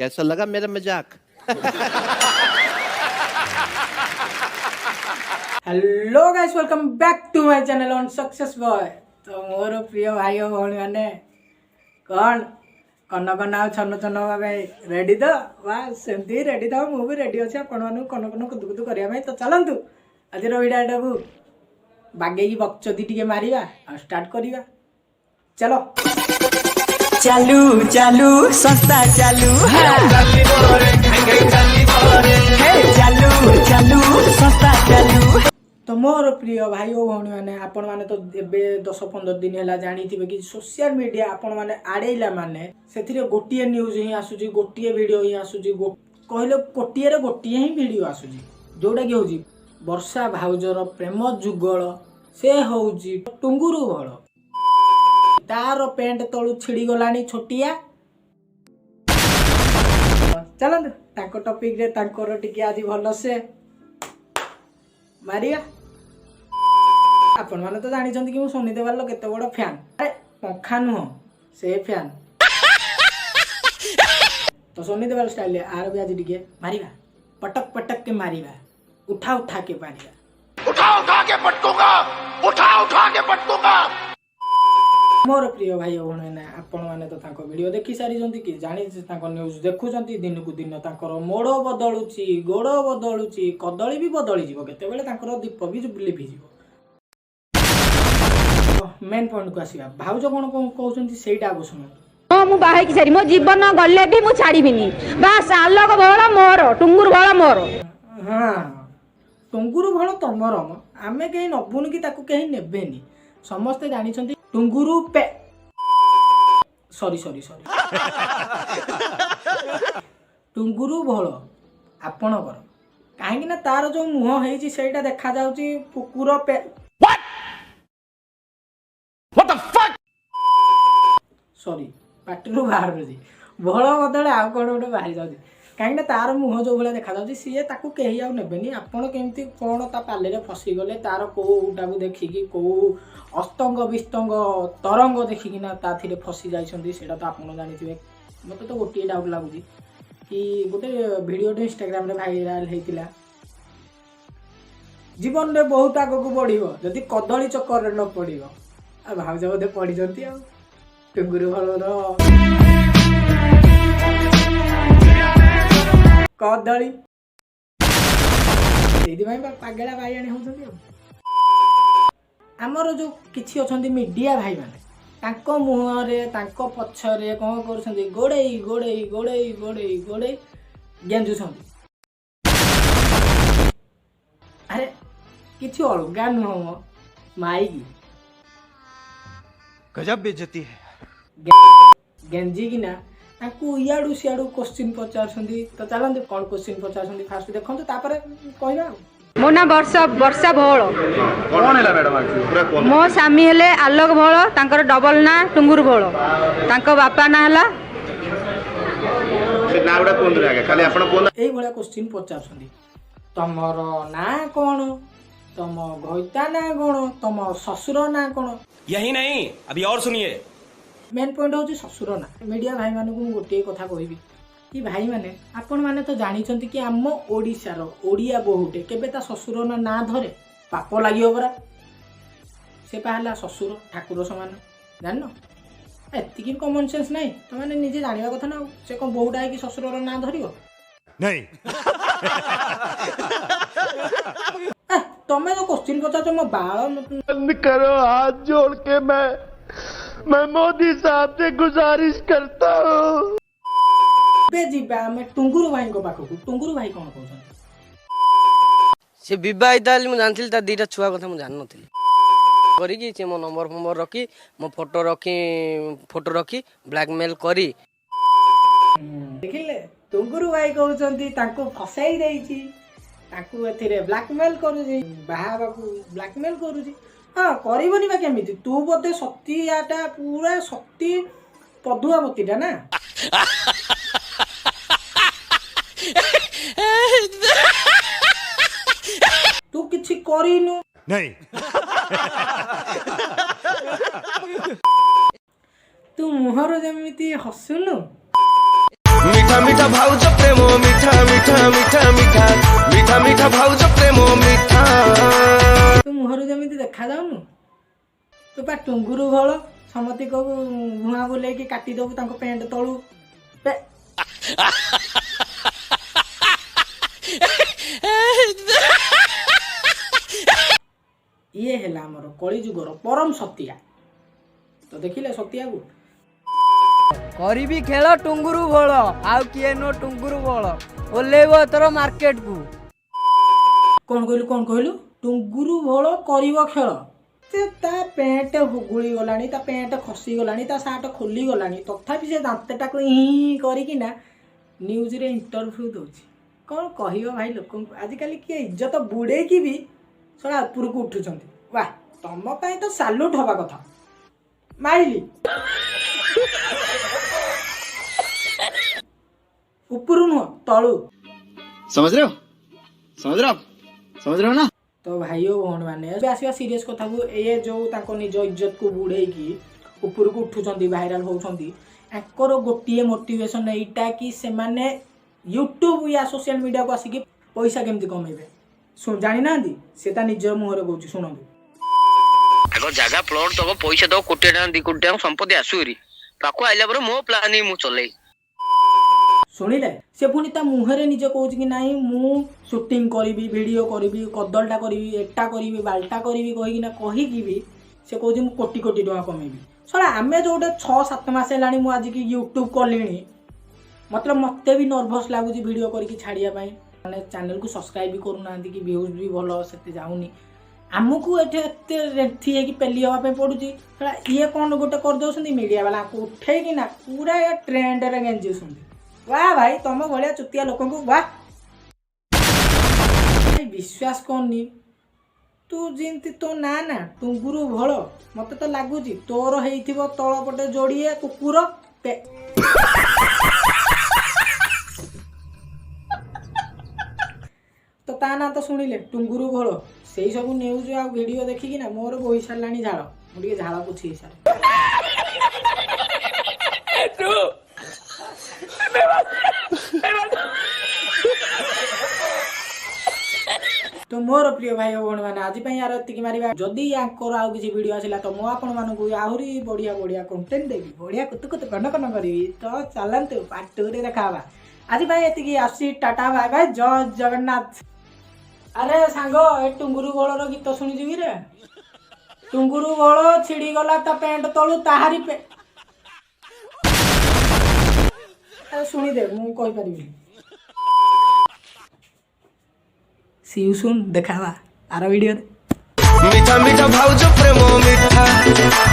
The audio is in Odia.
कैसा लगा मेरा मजाक? Hello guys, welcome back to my channel on Success Boy। ତ ମୋର ପ୍ରିୟ ଭାଇ ଓ ଭଉଣୀମାନେ, କ'ଣ କନ କନ ଆଉ ଛନ ଛନ ହେବା ପାଇଁ ରେଡ଼ି ତ? ବାସ୍, ସେମିତି ରେଡ଼ି ଥାଉ। ମୁଁ ବି ରେଡ଼ି ଅଛି ଆପଣମାନଙ୍କୁ କନ କନ କୁଦୁ କୁଦୁ କରିବା ପାଇଁ। ତ ଚାଲନ୍ତୁ, ଆଜିର ଭିଡ଼ିଓଟାକୁ ବାଗେଇକି ବକଚଦି ଟିକେ ମାରିବା ଆଉ ଷ୍ଟାର୍ଟ କରିବା। ଚାଲ। ଚାଲୁ ଚାଲୁ ସଂସ୍ଥା ଚାଲୁ, ହେ ଚାଲୁ ଚାଲୁ ସଂସ୍ଥା ଚାଲୁ। ତ ମୋର ପ୍ରିୟ ଭାଇ ଓ ଭଉଣୀମାନେ, ଆପଣମାନେ ତ ଏବେ 10-15 ଦିନ ହେଲା ଜାଣିଥିବେ କି ସୋସିଆଲ ମିଡ଼ିଆ ଆପଣମାନେ ଆଡ଼େଇଲା ମାନେ ସେଥିରେ ଗୋଟିଏ ନ୍ୟୁଜ୍ ହିଁ ଆସୁଛି, ଗୋଟିଏ ଭିଡ଼ିଓ ହିଁ ଆସୁଛି, କହିଲେ କୋଟିଏରେ ଗୋଟିଏ ହିଁ ଭିଡ଼ିଓ ଆସୁଛି, ଯୋଉଟାକି ହେଉଛି ବର୍ଷା ଭାଉଜର ପ୍ରେମ ଯୁଗଳ। ସେ ହେଉଛି ଟୁଙ୍ଗୁରୁ ଭଳ। ତାର ପ୍ୟାଣ୍ଟ ତଳୁ ଛିଡ଼ିଗଲାଣି ଛୋଟିଆ। ଚାଲନ୍ତୁ, ତାଙ୍କ ଟପିକରେ ତାଙ୍କର ଟିକେ ଆଜି ଭଲସେ ମାରିବା। ଆପଣମାନେ ତ ଜାଣିଛନ୍ତି କି ମୁଁ ସନି ଦେଓଲର କେତେ ବଡ଼ ଫ୍ୟାନ୍। ଆରେ, ପଙ୍ଖା ନୁହଁ, ସେ ଫ୍ୟାନ୍। ତ ସନି ଦେଓଲ ଷ୍ଟାଇଲରେ ଆର ବି ଆଜି ଟିକେ ମାରିବା, ପଟକ ପଟକ କେ ମାରିବା, ଉଠା ଉଠା କେ ମାରିବା। उठा उठा के पटकूंगा, उठा उठा के पटकूंगा। ମୋର ପ୍ରିୟ ଭାଇ ଓ ଭଉଣୀମାନେ, ଆପଣମାନେ ତ ତାଙ୍କ ଭିଡ଼ିଓ ଦେଖି ସାରିଛନ୍ତି କି ଜାଣି ତାଙ୍କ ନ୍ୟୁଜ୍ ଦେଖୁଛନ୍ତି। ଦିନକୁ ଦିନ ତାଙ୍କର ମୋଡ଼ ବଦଳୁଛି, ଗୋଡ଼ ବଦଳୁଛି, କଦଳୀ ବି ବଦଳିଯିବ କେତେବେଳେ, ତାଙ୍କର ଦୀପ ବି ଲିଭିଯିବ। ମେନ୍ ପଏଣ୍ଟକୁ ଆସିବା। ଭାଉଜ କ'ଣ କ'ଣ କହୁଛନ୍ତି, ସେଇଟା ଆଗ ଶୁଣନ୍ତୁ। ହଁ, ମୁଁ ବାହା ହେଇକି ସାରି ମୋ ଜୀବନ ଗଲେ ବି ମୁଁ ଛାଡ଼ିବିନି। ବାସ୍, ଆଲୋକ ଭଳ ମୋର, ଟୁଙ୍ଗୁର ଭଳ ମୋର। ହଁ, ଟୁଙ୍ଗୁରୁ ଭଳ ତମର ମ, ଆମେ କେହି ନବୁନି କି ତାକୁ କେହି ନେବେନି। ସମସ୍ତେ ଜାଣିଛନ୍ତି ଟୁଙ୍ଗୁରୁ ପେ, ସରି ସରି ସରି, ଟୁଙ୍ଗୁରୁ ଭଳ ଆପଣଙ୍କର। କାହିଁକି ନା ତାର ଯୋଉ ମୁହଁ ହେଇଛି, ସେଇଟା ଦେଖାଯାଉଛି କୁକୁର ପେ, ସରି, ପାଟିରୁ ବାହାରୁଛି। ଭଳ ବଦଳେ ଆଉ କ'ଣ ଗୋଟେ ବାହାରି ଯାଉଛି। କାହିଁକି ନା ତାର ମୁହଁ ଯୋଉ ଭଳିଆ ଦେଖାଯାଉଛି, ସିଏ ତାକୁ କେହି ଆଉ ନେବେନି। ଆପଣ କେମିତି କ'ଣ ତା ପାଲିରେ ଫସିଗଲେ? ତାର କୋଉଟାକୁ ଦେଖିକି, କୋଉ ଅସ୍ତଙ୍ଗ ବିସ୍ତଙ୍ଗ ତରଙ୍ଗ ଦେଖିକିନା ତାଥିରେ ଫସି ଯାଇଛନ୍ତି, ସେଇଟା ତ ଆପଣ ଜାଣିଥିବେ। ମୋତେ ତ ଗୋଟିଏ ଡାଉଟ୍ ଲାଗୁଛି କି ଗୋଟେ ଭିଡ଼ିଓଟେ ଇନଷ୍ଟାଗ୍ରାମରେ ଭାଇରାଲ ହେଇଥିଲା, ଜୀବନରେ ବହୁତ ଆଗକୁ ବଢ଼ିବ ଯଦି କଦଳୀ ଚକରରେ ନ ପଡ଼ିବ। ଆଉ ଭାଉଜ ବୋଧେ ପଡ଼ିଛନ୍ତି ଆଉ ଟୁଙ୍ଗୁରୁ ଭଳର କଦଳୀ, ସେଇଥିପାଇଁ ବା ପାଗେଳା ବାଇଆଣି ହଉଛନ୍ତି। ଆଉ ଆମର ଯୋଉ କିଛି ଅଛନ୍ତି ମିଡ଼ିଆ ଭାଇମାନେ, ତାଙ୍କ ମୁହଁରେ ତାଙ୍କ ପଛରେ କ'ଣ କରୁଛନ୍ତି? ଗୋଡ଼େଇ ଗୋଡ଼େଇ ଗୋଡ଼େଇ ଗୋଡ଼େଇ ଗୋଡ଼େଇ ଗେଞ୍ଜୁଛନ୍ତି। ଆରେ, କିଛି ଅଲଗା ନୁହଁ ମ, ମାଇକି गजब बेइज्जती है। ଗେଞ୍ଜିକିନା ତାଙ୍କୁ ଇଆଡ଼ୁ ସିଆଡ଼ୁ କୋଶ୍ଚିନ୍ ପଚାରୁଛନ୍ତି। ତ ଚାଲନ୍ତୁ, କ'ଣ କୋଶ୍ଚିନ୍ ପଚାରୁଛନ୍ତି ଫାଷ୍ଟ ଦେଖନ୍ତୁ, ତାପରେ କହିବା ଆଉ। ମୋ ନାଁ ବର୍ଷା, ବର୍ଷା ଭୋଳ। କଣ ହେଲା ମ୍ୟାଡମ, ପୁରା କୁହନ୍ତୁ। ମୋ ସ୍ୱାମୀ ହେଲେ ଆଲୋକ ଭୋଳ। ତାଙ୍କର ଡବଲ ନାଁ ଟୁଙ୍ଗୁର ଭୋଳ। ତାଙ୍କ ବାପା ନାଁ ହେଲା ସେ ନାଁ ଗୁଡା କୁହନ୍ତୁ ଆଜ୍ଞା, ଖାଲି ଆପଣ କୁହନ୍ତୁ। ଏଇଭଳିଆ କୋଶ୍ଚିନ୍ ପଚାରୁଛନ୍ତି। ତମର ନାଁ କ'ଣ? ତମ ଘଇତା ନାଁ କ'ଣ? ତମ ଶ୍ୱଶୁର ନାଁ କ'ଣ? यही नहीं, अभी और सुनिए। ମେନ୍ ପଏଣ୍ଟ ହେଉଛି ଶ୍ୱଶୁର ନାଁ। ମିଡ଼ିଆ ଭାଇମାନଙ୍କୁ ମୁଁ ଗୋଟିଏ କଥା କହିବି କି ଭାଇମାନେ, ଆପଣମାନେ ତ ଜାଣିଛନ୍ତି କି ଆମ ଓଡ଼ିଶାର ଓଡ଼ିଆ ବୋହୂଟେ କେବେ ତା ଶ୍ୱଶୁର ନାଁ ଧରେ? ପାପ ଲାଗିବ ପରା। ସେ ପା ହେଲା ଶ୍ୱଶୁର, ଠାକୁର ସମାନ, ଜାଣିନ? ଏତିକି ବି କମନ୍ ସେନ୍ସ ନାହିଁ? ତମାନେ ନିଜେ ଜାଣିବା କଥା ନା ଆଉ। ସେ କ'ଣ ବୋହୂଟା ହେଇକି ଶ୍ୱଶୁରର ନାଁ ଧରିବ? नहीं। ଏ, ତମେ ଯୋଉ କୋଶ୍ଚିନ୍ ପଚାରୁଛ, ମୋ ବାଳ बंद करो, हाथ जोड़ के मैं मोदी साहब से गुजारिश करता हूँ। ଏବେ ଯିବା ଆମେ ଟୁଙ୍ଗୁରୁ ଭାଇଙ୍କ ପାଖକୁ। ଟୁଙ୍ଗୁରୁ ଭାଇ କ'ଣ କହୁଛନ୍ତି? ସେ ବିବାହିତ ବୋଲି ମୁଁ ଜାଣିଥିଲି, ତା ଦିଟା ଛୁଆ କଥା ମୁଁ ଜାଣିନଥିଲି। କରିକି ସେ ମୋ ନମ୍ବର ଫମ୍ବର ରଖି, ମୋ ଫଟୋ ରଖି ବ୍ଲାକମେଲ କରି। ଦେଖିଲେ, ଟୁଙ୍ଗୁରୁ ଭାଇ କହୁଛନ୍ତି ତାଙ୍କୁ ଫସାଇ ଦେଇଛି, ତାଙ୍କୁ ଏଥିରେ ବ୍ଲାକମେଲ କରୁଛି, ବାହା ହେବାକୁ ବ୍ଲାକମେଲ କରୁଛି। ହଁ, କରିବନି ବା କେମିତି? ତୁ ବୋଧେ ସତିଆଟା, ପୁରା ସତୀ ପଦୁଆମତୀଟା ନା? ତୁ କିଛି କରିନୁ। नहीं। ତୁ ମୁହଁରୁ ଯେମିତି ହସୁନୁ मीठा मीठा ଭାଉଜ ପ୍ରେମ ମିଠା ମିଠା ମିଠା ମିଠା ମିଠା ମିଠା ଭାଉଜ ପ୍ରେମ ମିଠା। ତୁ ମୁହଁରୁ ଯେମିତି ଦେଖାଯାଉନୁ, ତୁ ପା ଟୁଙ୍ଗୁରୁ ଭୋଳ। ସମସ୍ତିଙ୍କୁ ଭୁଆଁ ବୁଲେଇକି କାଟିଦବୁ ତାଙ୍କ ପ୍ୟାଣ୍ଟ ତଳୁ ଇଏ ହେଲା ଆମର କଳିଯୁଗର ପରମ ସତିଆ। ତ ଦେଖିଲେ ସତିଆକୁ? କରିବି ଖେଳ ଟୁଙ୍ଗୁରୁ ଭୋଳ, ଆଉ କିଏ ନୁହଁ ଟୁଙ୍ଗୁରୁ ଭୋଳ ଓହ୍ଲେଇବ ଏଥର ମାର୍କେଟକୁ। କ'ଣ କହିଲୁ? କ'ଣ କହିଲୁ? ଟୁଙ୍ଗୁରୁ ଭୋଳ କରିବ ଖେଳ। ସେ ତା ପ୍ୟାଣ୍ଟ ହୁଗୁଳି ଗଲାଣି, ତା ପ୍ୟାଣ୍ଟ ଖସିଗଲାଣି, ତା ସାର୍ଟ ଖୋଲିଗଲାଣି, ତଥାପି ସେ ଦାନ୍ତଟାକୁ ଇଁ କରିକିନା ନ୍ୟୁଜ୍ରେ ଇଣ୍ଟରଭ୍ୟୁ ଦେଉଛି। କ'ଣ କହିବ ଭାଇ ଲୋକଙ୍କୁ? ଆଜିକାଲି କିଏ ଇଜ୍ଜତ ବୁଡ଼େଇକି ବି ଶଳା ଉପରକୁ ଉଠୁଛନ୍ତି। ୱାହ, ତମ ପାଇଁ ତ ସାଲ୍ୟୁଟ୍ ହବା କଥା। ମାଇଲି ଉପରୁ ନୁହଁ, ତଳୁ। समझ रहे हो? समझ रहे हो आप? समझ रहे हो ना? ତ ଭାଇ ଓ ଭଉଣୀମାନେ, ଏବେ ଆସିବା ସିରିୟସ୍ କଥାକୁ। ଏ ଯେଉଁ ତାଙ୍କ ନିଜ ଇଜ୍ଜତକୁ ବୁଡ଼େଇକି ଉପରକୁ ଉଠୁଛନ୍ତି, ଭାଇରାଲ ହେଉଛନ୍ତି, ତାଙ୍କର ଗୋଟିଏ ମୋଟିଭେସନ୍ ଏଇଟା କି ସେମାନେ ୟୁଟ୍ୟୁବ୍ ୟା ସୋସିଆଲ ମିଡ଼ିଆକୁ ଆସିକି ପଇସା କେମିତି କମେଇବେ। ଜାଣିନାହାନ୍ତି, ସେ ତା ନିଜ ମୁହଁରେ କହୁଛି, ଶୁଣନ୍ତୁ। ଆଗ ଜାଗା ପ୍ଲଟ ଦବ, ପଇସା ଦବ, କୋଟିଏ ଟଙ୍କା 2 କୋଟି ଟଙ୍କା ସମ୍ପତ୍ତି ଆସୁ ହେରି ପାଖକୁ ଆଇଲା ପରେ ମୋ ପ୍ଲାନ୍ ହିଁ ମୁଁ ଚଲେଇ। ଶୁଣିଲେ? ସେ ପୁଣି ତା ମୁହଁରେ ନିଜେ କହୁଛି କି ନାଇଁ, ମୁଁ ସୁଟିଂ କରିବି, ଭିଡ଼ିଓ କରିବି, କଦଳଟା କରିବି, ଏଟା କରିବି, ବାଲଟା କରିବି କହିକିନା କହିକି ବି ସେ କହୁଛି ମୁଁ କୋଟି କୋଟି ଟଙ୍କା କମେଇବି। ଶଳା, ଆମେ ଯୋଉଟା 6-7 ମାସ ହେଲାଣି ମୁଁ ଆଜିକି ୟୁଟ୍ୟୁବ୍ କଲିଣି, ମତଲବ ମୋତେ ବି ନର୍ଭସ୍ ଲାଗୁଛି ଭିଡ଼ିଓ କରିକି ଛାଡ଼ିବା ପାଇଁ। ମାନେ ଚ୍ୟାନେଲକୁ ସବସ୍କ୍ରାଇବ୍ ବି କରୁନାହାନ୍ତି କି ଭ୍ୟୁଜ୍ ବି ଭଲ ସେତେ ଯାଉନି। ଆମକୁ ଏଠି ଏତେ ରେଣ୍ଠି ହେଇକି ପେଲି ହେବା ପାଇଁ ପଡ଼ୁଛି। ଶଳା, ଇଏ କ'ଣ ଗୋଟେ କରିଦେଉଛନ୍ତି, ମିଡ଼ିଆ ବାଲା ଉଠେଇକିନା ପୁରା ଟ୍ରେଣ୍ଡରେ ଗେଞ୍ଜୁଛନ୍ତି। ୱାହ ଭାଇ, ତମ ଭଳିଆ ଚୁତିଆ ଲୋକଙ୍କୁ ୱାହ ଭାଇ। ବିଶ୍ୱାସ କରନି, ତୁ ଯେମିତି ତୋ ନା ନା ଟୁଙ୍ଗୁରୁ ଭୋଳ, ମତେ ତ ଲାଗୁଛି ତୋର ହେଇଥିବ ତଳ ପଟେ ଯୋଡ଼ିଏ କୁକୁର ପେ। ତ ତା ନାଁ ତ ଶୁଣିଲେ, ଟୁଙ୍ଗୁରୁ ଭୋଳ। ସେଇ ସବୁ ନ୍ୟୁଜ୍ ଆଉ ଭିଡ଼ିଓ ଦେଖିକି ନା ମୋର ବୋହି ସାରିଲାଣି ଝାଳ। ମୁଁ ଟିକେ ଝାଳ ପୋଛି ହେଇସାରେ। ତ ମୋର ପ୍ରିୟ ଭାଇ ଓ ଭଉଣୀମାନେ, ଆଜି ପାଇଁ ଆର ଏତିକି ମାରିବା। ଯଦି ୟାଙ୍କର ଆଉ କିଛି ଭିଡ଼ିଓ ଆସିଲା ତ ମୁଁ ଆପଣମାନଙ୍କୁ ଆହୁରି ବଢ଼ିଆ ବଢ଼ିଆ କଣ୍ଟେଣ୍ଟ ଦେବି, ବଢ଼ିଆ କୁତୁ କୁତୁ କନ କନ କରିବି। ତ ଚାଲନ୍ତୁ, ପାର୍ଟ ଟୁରେ ଦେଖା ହବା। ଆଜି ପାଇଁ ଏତିକି, ଆସୁଛି, ଟାଟା, ବାଏ ବାଏ, ଜୟ ଜଗନ୍ନାଥ। ଆରେ ସାଙ୍ଗ, ଏ ଟୁଙ୍ଗୁରୁ ଭୋଳର ଗୀତ ଶୁଣିଛୁ କି ରେ? ଟୁଙ୍ଗୁରୁ ଭୋଳ ଛିଡ଼ିଗଲା ତା ପ୍ୟାଣ୍ଟ ତଳୁ ତାହାରି ପେ। ଆରେ ଶୁଣିଦେ, ମୁଁ କହିପାରିବିନି। ସି you ସୁନ୍, ଦେଖା ହବା ଆର ଭିଡ଼ିଓରେ। ମିଠା ମିଠା ଭାଉଜ ପ୍ରେମ ମିଠା।